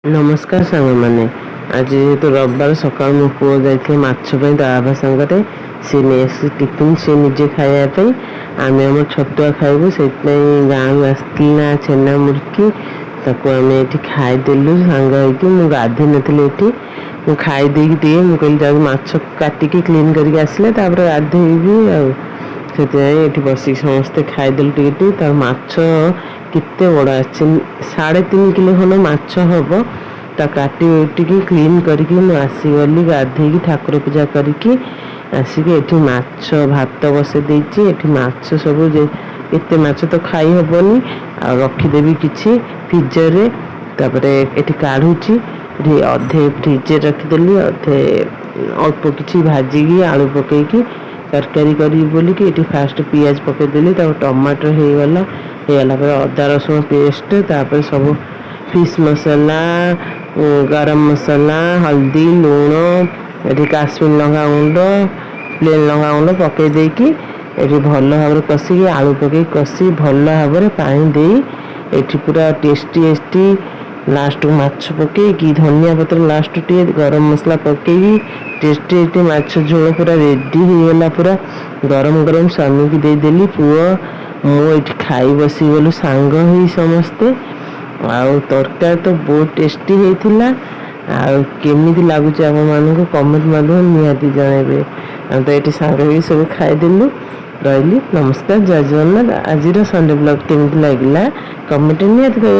ନମସ୍କାର ସାଙ୍ଗମାନେ, ଆଜି ଯେହେତୁ ରବିବାର, ସକାଳୁ ମୋ ପୁଅ ଯାଇଥିଲେ ମାଛ ପାଇଁ ତା ବାବା ସାଙ୍ଗରେ। ସେ ନେଇ ଆସିଛି ଟିଫିନ୍ ସେ ନିଜେ ଖାଇବା ପାଇଁ। ଆମେ ଆମର ଛତୁଆ ଖାଇବୁ। ସେଇଥିପାଇଁ ଗାଁରୁ ଆସିଥିଲା ଛେନା ମୁଡ଼କି, ତାକୁ ଆମେ ଏଠି ଖାଇଦେଲୁ ସାଙ୍ଗ ହେଇକି। ମୁଁ ଗାଧୋଇ ନଥିଲି ଏଠି, ମୁଁ ଖାଇ ଦେଇକି ଟିକେ ମୁଁ କହିଲି ଯାଉଛି, ମାଛ କାଟିକି କ୍ଲିନ୍ କରିକି ଆସିଲେ ତାପରେ ଗାଧେଇବି। ଆଉ ସେଥିପାଇଁ ଏଠି ବସିକି ସମସ୍ତେ ଖାଇଦେଲୁ ଟିକେ ଟିକେ। ତା ମାଛ କେତେ ବଡ଼ ଆସିଛି, 3.5 କିଲୋ ଖଣ୍ଡେ ମାଛ ହବ। ତା କାଟି କୁଟିକି କ୍ଲିନ୍ କରିକି ମୁଁ ଆସିଗଲି। ଗାଧେଇକି ଠାକୁର ପୂଜା କରିକି ଆସିକି ଏଠି ମାଛ ଭାତ ବସେଇ ଦେଇଛି। ଏଠି ମାଛ ସବୁ ଯେ ଏତେ ମାଛ ତ ଖାଇ ହବନି, ଆଉ ରଖିଦେବି କିଛି ଫ୍ରିଜରରେ। ତାପରେ ଏଠି କାଢୁଛି। ଏଠି ଅଧେ ଫ୍ରିଜରେ ରଖିଦେଲି, ଅଧେ ଅଳ୍ପ କିଛି ଭାଜିକି ଆଳୁ ପକେଇକି ତରକାରୀ କରିବି ବୋଲିକି। ଏଠି ଫାଷ୍ଟ ପିଆଜ ପକେଇଦେଲି, ତାପରେ ଟମାଟର ହେଇଗଲା। ହେଇଗଲା ପରେ ଅଦା ରସୁଣ ପେଷ୍ଟ, ତାପରେ ସବୁ ଫିସ୍ ମସଲା, ଗରମ ମସଲା, ହଳଦୀ, ଲୁଣ, ଏଠି କାଶ୍ମୀର ଲଙ୍କା ଗୁଣ୍ଡ, ପ୍ଲେନ୍ ଲଙ୍କା ଗୁଣ୍ଡ ପକେଇ ଦେଇକି ଏଠି ଭଲ ଭାବରେ କଷିକି, ଆଳୁ ପକେଇକି କଷି ଭଲ ଭାବରେ ପାଣି ଦେଇ ଏଠି ପୁରା ଟେଷ୍ଟି ଟେଷ୍ଟି, ଲାଷ୍ଟକୁ ମାଛ ପକେଇକି, ଧନିଆ ପତ୍ର ଲାଷ୍ଟ ଟିକେ, ଗରମ ମସଲା ପକେଇକି ଟେଷ୍ଟି ଟେଷ୍ଟି ମାଛ ଝୋଳ ପୁରା ରେଡ଼ି ହେଇଗଲା। ପୁରା ଗରମ ଗରମ ସ୍ୱାମୀକି ଦେଇଦେଲି। ପୁଅ ମୁଁ ଏଠି ଖାଇ ବସିଗଲୁ ସାଙ୍ଗ ହେଇ ସମସ୍ତେ। ଆଉ ତରକାରୀ ତ ବହୁତ ଟେଷ୍ଟି ହେଇଥିଲା। ଆଉ କେମିତି ଲାଗୁଛି ଆପଣମାନଙ୍କୁ କମେଣ୍ଟ ମାଧ୍ୟମରେ ନିହାତି ଜଣାଇବେ। ଆମେ ତ ଏଠି ସାଙ୍ଗ ହେଇକି ସବୁ ଖାଇଦେଲୁ। ରହିଲି, ନମସ୍କାର, ଜୟ ଜଗନ୍ନାଥ। ଆଜିର ସଣ୍ଡେ ବ୍ଲଗ୍ କେମିତି ଲାଗିଲା, କମେଣ୍ଟ ନିହାତି କହିବେ।